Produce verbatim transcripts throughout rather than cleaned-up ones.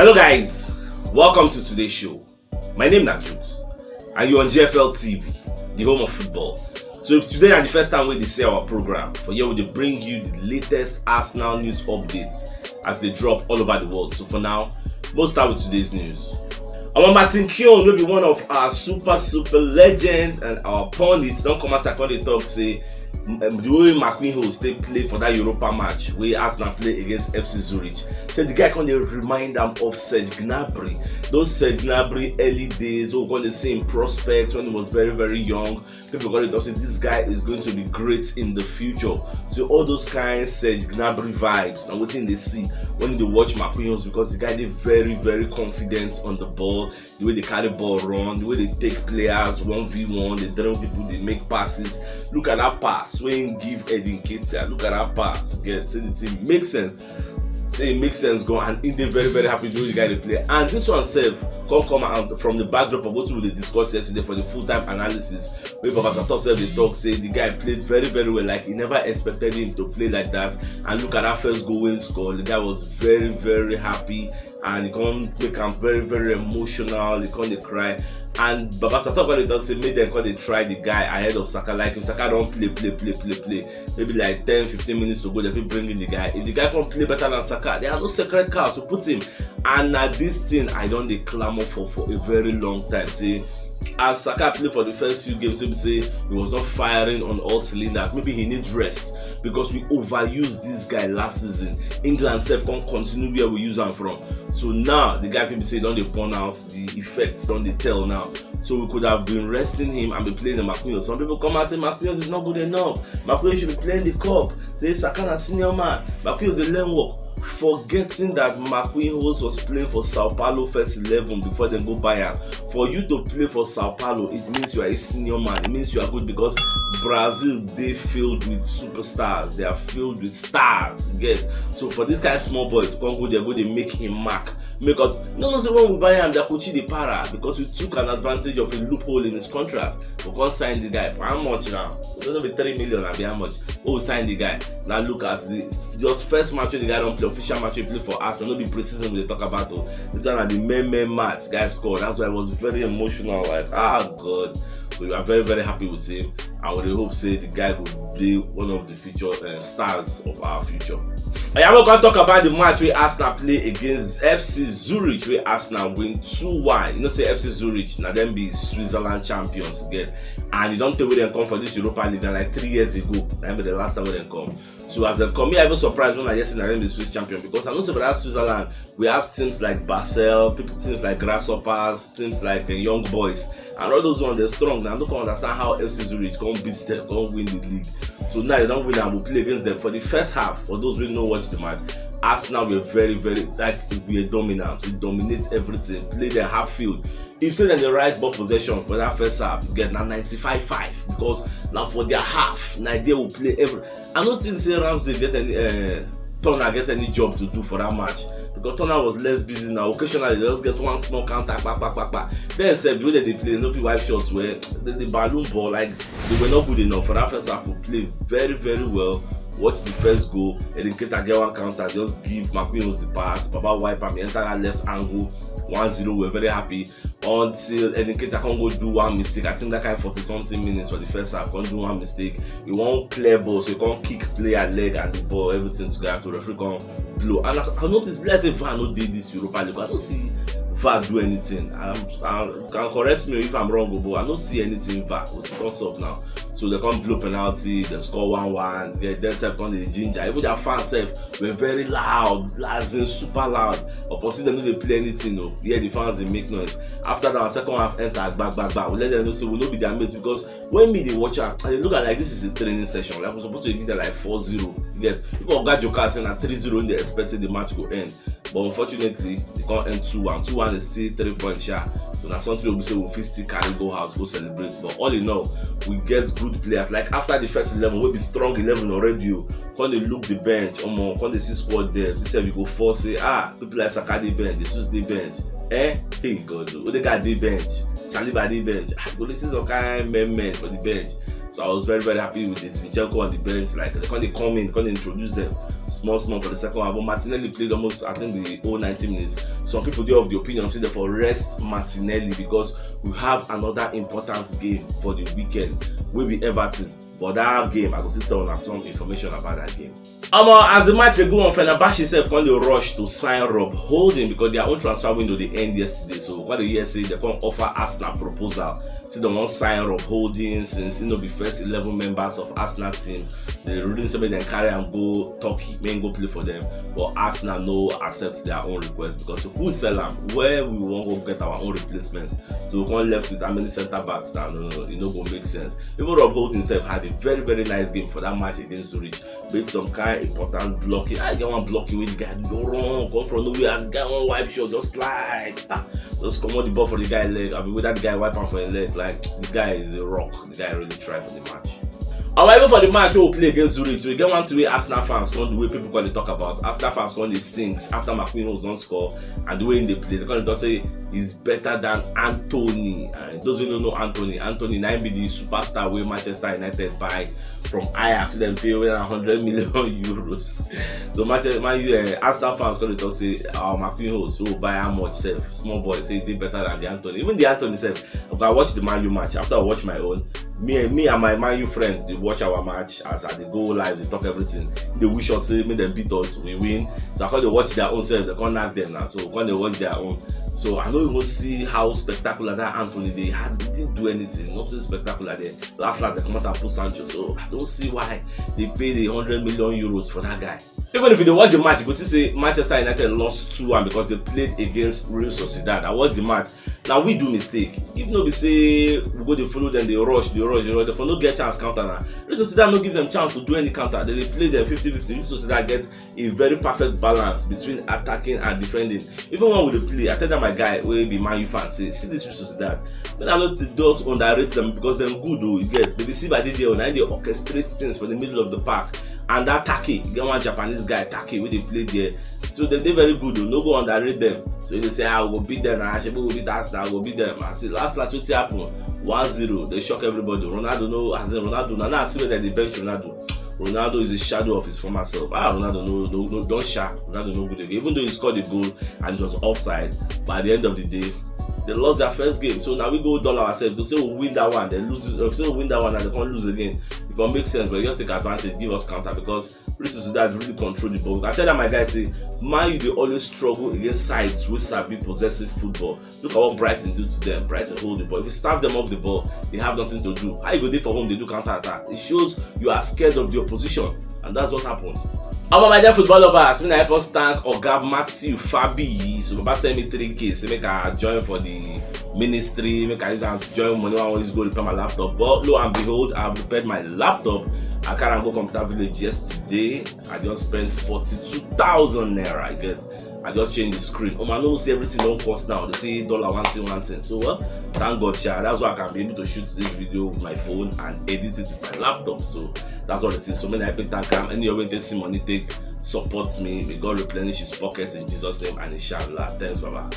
Hello guys, welcome to today's show. My name na Jukes and you're on G F L T V, the home of football. So if today na the first time wey you dey see our program, for here we dey bring you the latest Arsenal news updates as they drop all over the world. So for now, we'll start with today's news. Our Martin Keown, wey be one of our super super legends and our pundits, don come outside come dey talk say um, the way Marquinhos take play for that Europa match wey Arsenal play against F C Zurich, say the guy come dey remind am of Serge Gnabry. Those Serge Gnabry early days, wey we come dey see him prospects when he was very very young. People come dey talk say this guy is going to be great in the future. So all those kind Serge Gnabry vibes na wetin dey see when you dey watch Marquinhos, because the guy dey very very confident on the ball, the way they carry ball run, the way they take players one v one, they dribble people, they make passes. Look at that pass wey he give Edin Ketia. Look at that pass. Get say the thing make sense. Say it makes sense, go and he dey very very happy the way the guy dey play. And this one sef come come out from the backdrop of what we dey discuss yesterday for the full time analysis. Wey Baba Satov sef dey talk say the guy played very very well. Like he never expected him to play like that. And look at that first goal wey he score. The guy was very very happy and e come make am very very emotional, e come dey cry. And Baba Satov come dey talk say make dem come dey try the guy ahead of Saka. Like if Saka don play play play play play, maybe like ten fifteen minutes to go, dem fit bring in the guy. If the guy come play better than Saka, there are no sacred cows to put him. And na this thing I don dey clamour for for a very long time, say as Saka play for the first few games, wey be say he was not firing on all cylinders, maybe he need rest, because we overuse this guy last season. England sef come continue where we use am from. So now the guy fit be say he don dey burn out, the effects don dey tell now. So we could have been resting him and be playing the Marquinhos. Some people come and say Marquinhos is not good enough. Marquinhos should be playing the cup. Say Saka na senior man. Marquinhos dey learn work. Forgetting that Marquinhos was playing for Sao Paulo first eleven before dem go buy am. For you to play for Sao Paulo, it means you are a senior man. It means you are good, because Brazil dey filled with superstars. They are filled with stars. You get? So for this kind of small boy to come go there, go dey make him mark. Because no know say when we buy am, Dakuchi dey para, because we took an advantage of a loophole in his contract. We come sign the guy for how much now? We don't know, be three million abi how much. We sign the guy. Now look at the just first match wey the guy don play, official match wey he play for Arsenal. No be pre-season we dey talk about o. This one na the main main match guy score. That's why I was very emotional. Like, ah, God. So we are very very happy with him, and we dey hope say the guy go be one of the future uh, stars of our future. And we come talk about the match wey Arsenal play against F C Zurich, wey Arsenal win two one. You know say F C Zurich na dem be Switzerland champions, you get, and e don tey wey dem come for this Europa League, na like three years ago. Na be the last time wey dem come. So as dem come, me I even surprised when I hear say na dem be Swiss champion, because I know say for that Switzerland we have teams like Basel, people, teams like Grasshoppers, teams like uh, Young Boys, and all those ones dey strong. Now I no come understand how F C Zurich come beat them, come win the league. So now they don win and we play against them for the first half. For those wey no watch the match, Arsenal were very very, like, we were dominant. We dominate everything, play their half field. If say dem dey right ball possession for that first half, you get, na ninety-five five, because na for their half na there we play every. I no think say Ramsey get any uh, Turner get any job to do for that match, because Turner was less busy. Now occasionally they just get one small counter, pa pa pa pa. Then sef, the way that they play, no fit wipe shots well. The, the balloon ball, like, they were not good enough for that first half to play very very well. Watch the first goal. Edin Ketia get one counter, just give Marquinhos the pass. Baba wipe am, he enter that left angle. One zero, we're very happy. Until Edin Ketia come go do one mistake. I think that kind forty something minutes for the first half, come do one mistake. He wan clear ball, so he come kick player leg and the ball, everything together. So referee come blow. And I, I notice, be like say VAR no dey this Europa League. I no see VAR do anything. I'm, I'm, you can correct me if I'm wrong, but I no see anything VAR. What's what's up now? So they come blow penalty, they score one one. They themselves come dey ginger. Even their fans sef were very loud, as in super loud. Opposite dem no dey play anything o. Yeah, the fans dey make noise. After that, second half enter, gba gba gba. We let them know say we no be their mates, because when me dey watch am, I dey look at like this is a training session. Like we supposed to give them like four zero. You get? If Oga Joker say na three zero, they expect say the match go end. But unfortunately, they come end two one. Two one is still three points sha. So na something wey we say we fit still carry go house, go celebrate. But all in all, we get good players. Like after the first eleven, wey be strong eleven already o, come dey look the bench, omo, come dey see squad there. This year we go force say, ah, people like Saka dey bench, Jesus dey bench. Eh? Hey God o, Odegaard dey bench, Saliba dey bench. Ah, you go dey see some kind men men for the bench. So I was very, very happy with the Zinchenko on the bench. Like, they can't come in, can't introduce them small, small for the second half. But Martinelli played almost, I think, the whole ninety minutes. Some people dey of the opinion say they for rest Martinelli because we have another important game for the weekend. Will be Everton. But that game, I go still tell una some information about that game. Omo, as the match dey go on, Fenerbahce sef come dey rush to sign Rob Holding because their own transfer window dey end yesterday. So what they hear say they come offer Arsenal proposal. Say they wan sign Rob Holding since he no be first eleven members of Arsenal team. They really say make dem carry am go Turkey, make him go play for them. But Arsenal no accept their own request because if we sell am, where we wan go get our own replacement? So we come left with how many centre backs? No, no, no, e no go make sense. Even Rob Holding sef had a very, very nice game for that match against Zurich. Made some kind important blocking. I get one blocking wey the guy go run come from nowhere and the guy wan wipe shot just slide. Ah, just comot the ball for the guy leg. I mean, whether the guy wipe am for him leg, like, the guy is a rock. The guy really try for the match. Omo, even for the match wey we play against Zurich, we get one thing wey Arsenal fans come do, wey people come dey talk about. Arsenal fans come dey sing after Marquinhos don score and the way he dey play. They come dey talk say he's better than Antony. And those who don't know Antony, Antony na him be the superstar wey Manchester United buy from Ajax. Dem pay wey na hundred million euros. So Manchester, Man U, eh, Arsenal fans come dey talk say, "Our Marquinhos, who buy how much sef? Small boy, say he dey better than the Antony." Even the Antony sef, I watch the Man U match. After I watch my own, me, me and my Man U friend dey watch our match as I dey go live, dey talk everything. They wish us say make dem beat us, we win. So I come dey watch their own sef, they come knack them now. So we come dey watch their own. So I no even see how spectacular that Antony dey. He didn't do anything, nothing spectacular there. Last last, they come out and put Sancho. So I don't see why they pay the hundred million euros for that guy. Even if you dey watch the match, you go see say Manchester United lost two one because they played against Real Sociedad. I watch the match. Now we do mistake. If no be say we go dey follow them, they rush, they rush, they rush. They for no get chance counter now. Real Sociedad no give them chance to do any counter. They dey play them fifty fifty. Real Sociedad get a very perfect balance between attacking and defending. Even when we dey play, I tell that my guy wey be Man U fan say, "See this Real Sociedad. Make I no dey just underrate them because dem good o, you get. They be see by the day, na they orchestrate things for the middle of the park." And that Take, e get one Japanese guy, Take, wey dey play there. So they dey very good o, no go underrate them. So they say, "Ah, we go beat them, na, shebi we go beat Arsenal, we go beat them." I say, last last, wetin happen? One zero. They shock everybody. Ronaldo no, as in Ronaldo, na now I see where they bench Ronaldo. Ronaldo is a shadow of his former self. Ah, Ronaldo no, no, no, don sha. Ronaldo no good again. Even though he scored a goal and it was offside, but at the end of the day, they lost their first game. So now we go dull ourselves. They say we win that one, they lose. They say we win that one, and they can't lose again. If it makes sense, but just take advantage, give us counter because Real Sociedad really control the ball. I tell that my guy say, Man U dey always struggle against sides wey sabi possessive football. Look at what Brighton do to them. Brighton hold the ball. If you starve them off the ball, they have nothing to do. How you go dey for home, they do counter attack? It shows you are scared of the opposition, and that's what happened. Omo, my dear football lovers, me na help us thank Oga Matthew Fabi. So Baba send me three K, say make I join for the ministry, make I use am join money wey I wan use go repair my laptop. But lo and behold, I've repaired my laptop. I carry am go Computer Village yesterday. I just spent forty-two thousand naira, I guess. I just change the screen. Oh, I know say everything don cost now. They say dollar, one thing, one thing. So, well, thank God, sha. That's why I can be able to shoot this video with my phone and edit it with my laptop. So that's all it is. So many people thank am. Any way they see money take, support me. May God replenish his pockets in Jesus' name and inshallah. Thanks, Baba.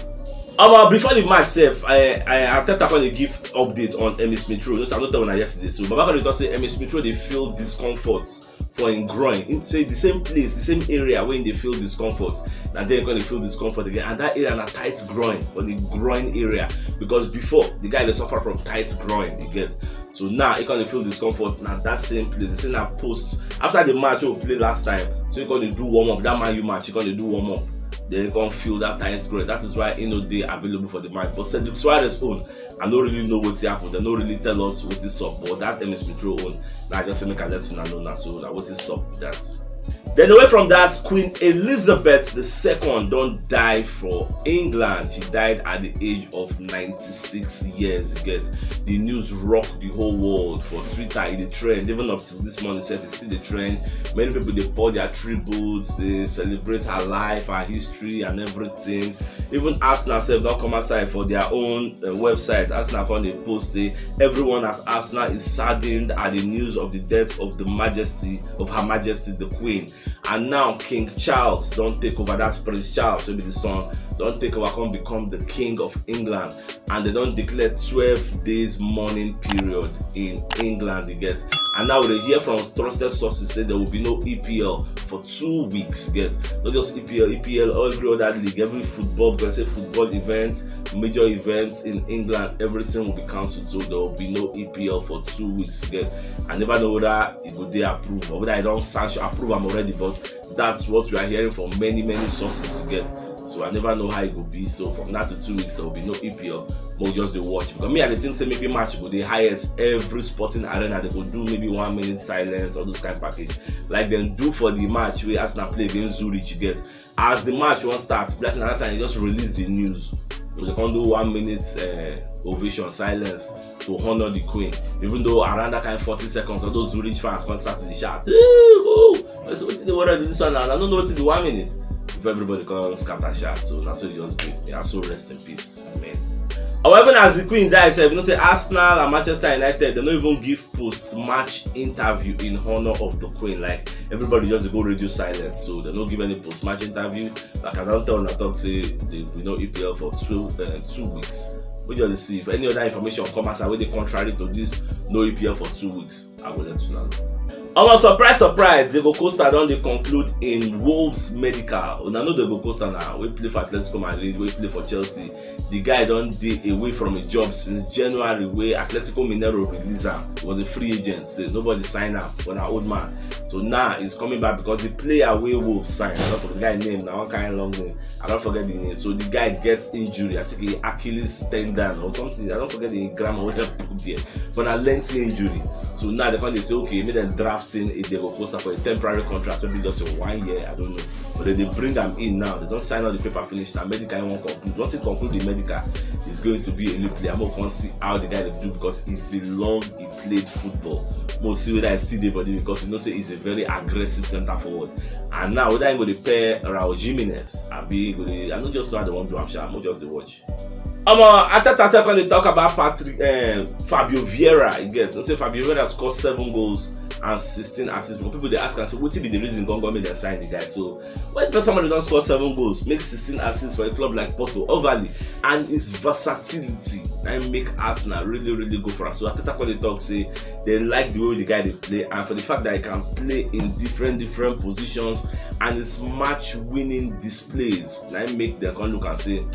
Um, uh, before the match sef, I, I, Arteta come dey give update on Emile Smith Rowe. You know, so I don't tell una yesterday. So Baba come dey talk say Emile Smith Rowe dey feel discomfort for him groin. He say the same place, the same area where he dey feel discomfort. Na there he come dey feel discomfort again. And that area na tight groin, for the groin area. Because before, the guy dey suffer from tight groin, you get. So now he come dey feel discomfort na that same place. They say na post after the match wey we play last time. So he come dey do warm up. That Man U match, he come dey do warm up. Then he come feel that tight groin. That is why he no dey available for the match. But Cedric Soares own, I no really know wetin happen. They no really tell us wetin sup. But that Emile Smith Rowe own, na I just say make I let una know na. So na wetin sup be that. Then away from that, Queen Elizabeth the second don die for England. She died at the age of ninety-six years. You get, the news rocked the whole world. For Twitter, e dey trend. Even up to this morning sef, e still dey trend. Many people dey pour their tributes, dey celebrate her life, her history and everything. Even Arsenal sef don come outside for their own uh, website. Arsenal come dey post say everyone at Arsenal is saddened at the news of the death of the majesty of Her Majesty the Queen. And now King Charles don take over. That's Prince Charles, wey be the son, don take over, come become the King of England. And they don declare twelve days mourning period in England, you get. And now we dey hear from trusted sources say there will be no E P L for two weeks, you get. Not just E P L, E P L, every other league, every football, we can say football events, major events in England, everything will be cancelled. So there will be no E P L for two weeks, you get. I never know whether e go dey approve or whether e don sanction, approve am already, but that's what we are hearing from many, many sources, you get. So I never know how e go be. So from now to two weeks, there will be no E P L. But we just dey watch. Because me, I dey think say maybe March go dey highest. Every sporting arena, they go do maybe one minute silence, all those kind of package. Like dem do for the match wey Arsenal play against Zurich, you get. As the match wan start, be like say na that time they just release the news. They come do one minute uh, ovation, silence to honor the queen. Even though around that kind forty seconds, all those Zurich fans come start to dey shout, "Ooh, ooh." I say, "Wetin dey worry this one now? I don't know wetin be one minute." If everybody come scatter shout, so na so e just be. Yeah, so rest in peace. Amen. However, as the queen die sef, you know say Arsenal and Manchester United, they no even give post-match interview in honor of the queen. Like, everybody just dey go radio silent, so they no give any post-match interview. Like I don tell una talk say they, we no E P L for two uh, two weeks. We just dey see if any other information come outside wey dey contrary to this no E P L for two weeks. I go let una know. Omo, surprise, surprise, Diego Costa don dey conclude in Wolves medical. Una know Diego Costa now, wey play for Atletico Madrid, wey play for Chelsea. The guy don dey away from a job since January, wey Atletico Mineiro release am. He was a free agent, so nobody sign am, but na old man. So now he's coming back because the player wey Wolves sign, I don forget the guy name, na one kind long name. I don forget the name. So the guy gets injury. I think he Achilles tendon or something. I don forget the grammar wey dem put there. But na lengthy injury. So now they come dey say, okay, make dem draft in a Diego Costa for a temporary contract, maybe just a one year, I don't know. But then they bring am in now. They don sign all the paper finish now. Medical wan conclude. Once he conclude the medical, he's going to be a new player. Mo come see how the guy dey do because it's been long he played football. Mo see whether he still dey body because we know say he's a very aggressive centre forward. And now whether he go dey pair Raul Jimenez, abi he go dey, I no just know how they wan do am sha. Mo just dey watch. Omo, Arteta sef come dey talk about Patrick, eh, Fabio Vieira again. You know say Fabio Vieira score seven goals and sixteen assists. But people dey ask am say, wetin be the reason gangan make dem sign the guy? So when person wey don score seven goals, make sixteen assists for a club like Porto, overly, and his versatility, na im make Arsenal really, really go for am. So Arteta come dey talk say they like the way the guy dey play, and for the fact that he can play in different, different positions and his match-winning displays, na im make dem come look and say,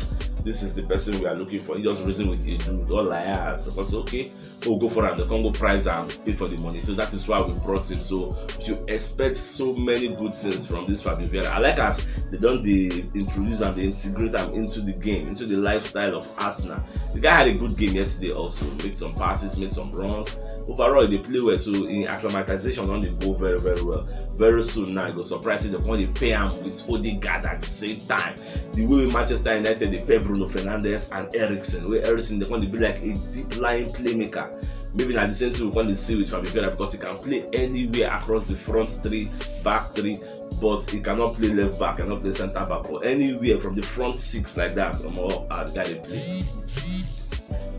this is the person we are looking for. He just reason with Edu, all liars. Because okay, we'll go for am. They can't go price am, pay for the money. So that is why we brought him. So you should expect so many good things from this Fabio Vieira. I like as they don dey introduce am, they integrate am into the game, into the lifestyle of Arsenal. The guy had a good game yesterday also. Made some passes, made some runs. Overall, they play well. So in acclimatization, don dey go very, very well. Very soon now, e go surprise you. They come dey pay am with Odegaard at the same time. The way Manchester United dey pair Bruno Fernandes and Eriksen, wey Eriksen dey come dey be like a deep-lying playmaker. Maybe na the same thing we come dey see with Fabio Vieira because he can play anywhere across the front three, back three, but he cannot play left back, cannot play centre back, or anywhere from the front six like that. Omo, ah, the guy dey play.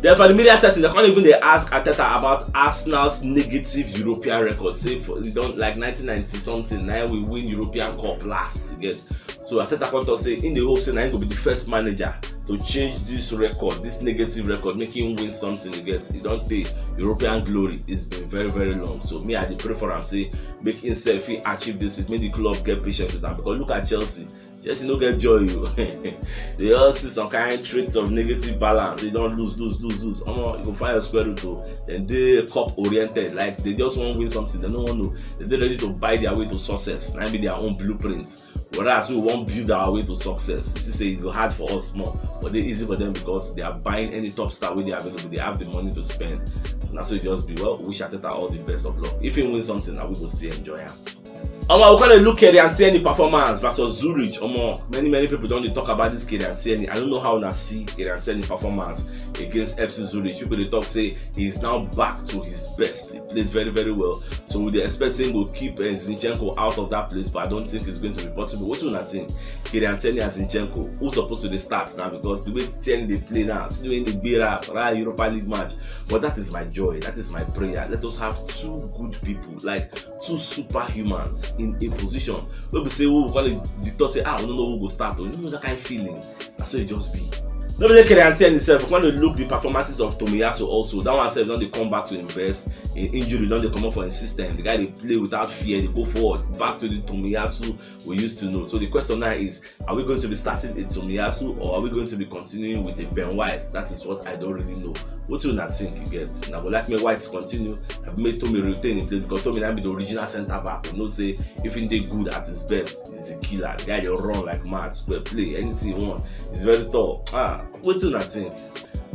Then for the media setting, they can't even dey ask Arteta about Arsenal's negative European record. Say for, we don, like, nineteen ninety something, now we win European Cup last, you get. So Arteta come talk say in the hope say na him go be the first manager to change this record, this negative record, make him win something, you get. E don tey, European glory, it's been very, very long. So me, I dey pray for am say make himself fit achieve this, make the club get patience with am, because look at Chelsea. Chelsea no get joy o. They all see some kind traits of negative balance. They don lose, lose, lose, lose. Omo, you go find your square root o. Dem dey cup oriented, like they just wan win something. They no wan know. They dey ready to buy their way to success. Na be their own blueprint. Whereas we wan build our way to success. You see say e go hard for us more, but dey easy for them because they are buying any top star wey dey available. They have the money to spend. So na so e just be. Well, wish Arteta all the best of luck. If he win something, na we go still enjoy am. Omo, we come dey look Kieran Tierney performance versus Zurich. Omo, many many people don dey talk about this Kieran Tierney. I don't know how una see Kieran Tierney performance against F C Zurich. People dey talk say he is now back to his best. He played very very well. So we dey expect say he go keep uh, Zinchenko out of that place, but I don't think it's going to be possible. Wetin una think? Kieran Tierney and Zinchenko, who suppose to dey start now? Because the way Tierney dey play now, see the way he dey gbera for that Europa League match. But that is my joy. That is my prayer. Let us have two good people, like two superhumans in a position. No be say we go come dey talk say, ah, we no know who go start. We no know that kind feeling. Na so e just be. No be say Kieran Tierney sef, we come dey look the performances of Tomiyasu also. That one sef don dey come back to him best. Him injury don dey comot for him system. The guy dey play without fear, dey go forward, back to the Tomiyasu we used to know. So the question now is, are we going to be starting a Tomiyasu, or are we going to be continuing with a Ben White? That is what I don't really know. Wetin una think, you get? Una go like make White continue, abi make Tomi retain him place, because Tomi na be the original centre back. You know say if he dey good at his best, he's a killer. The guy dey run like mad, square play, anything he want. He's very tall. Ah, wetin una think?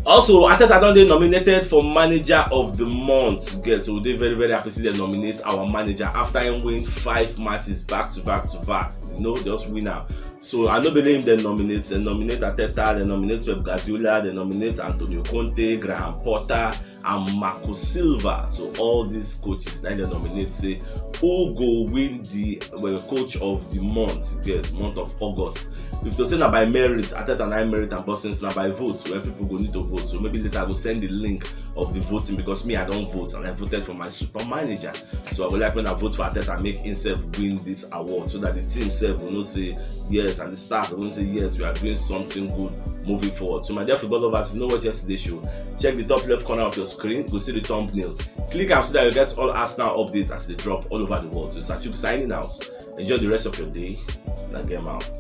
Also, Arteta don dey nominated for manager of the month. You get? So we dey very very happy say dem nominate our manager after him win five matches back to back to back. You know, just win am. So I no believe dem nominate. Dem nominate Arteta, dem nominate Pep Guardiola, dem nominate Antonio Conte, Graham Potter, and Marco Silva. So all these coaches na dem nominate say who go win the, well, coach of the month, you get, month of August. If to say na by merit, Arteta na merit am, but since na by vote, where people go need to vote, so maybe later I go send the link of the voting, because me, I don vote and I voted for my super manager. So I go like when I vote for Arteta, make himself win this award, so that the team sef will know say yes, and the staff will know say yes, we are doing something good moving forward. So my dear football lovers, if you no watch yesterday show, check the top left corner of your screen, go see the thumbnail. Click am so that you get all Arsenal updates as they drop all over the world. So Sachuk signing out. Enjoy the rest of your day. Na game out.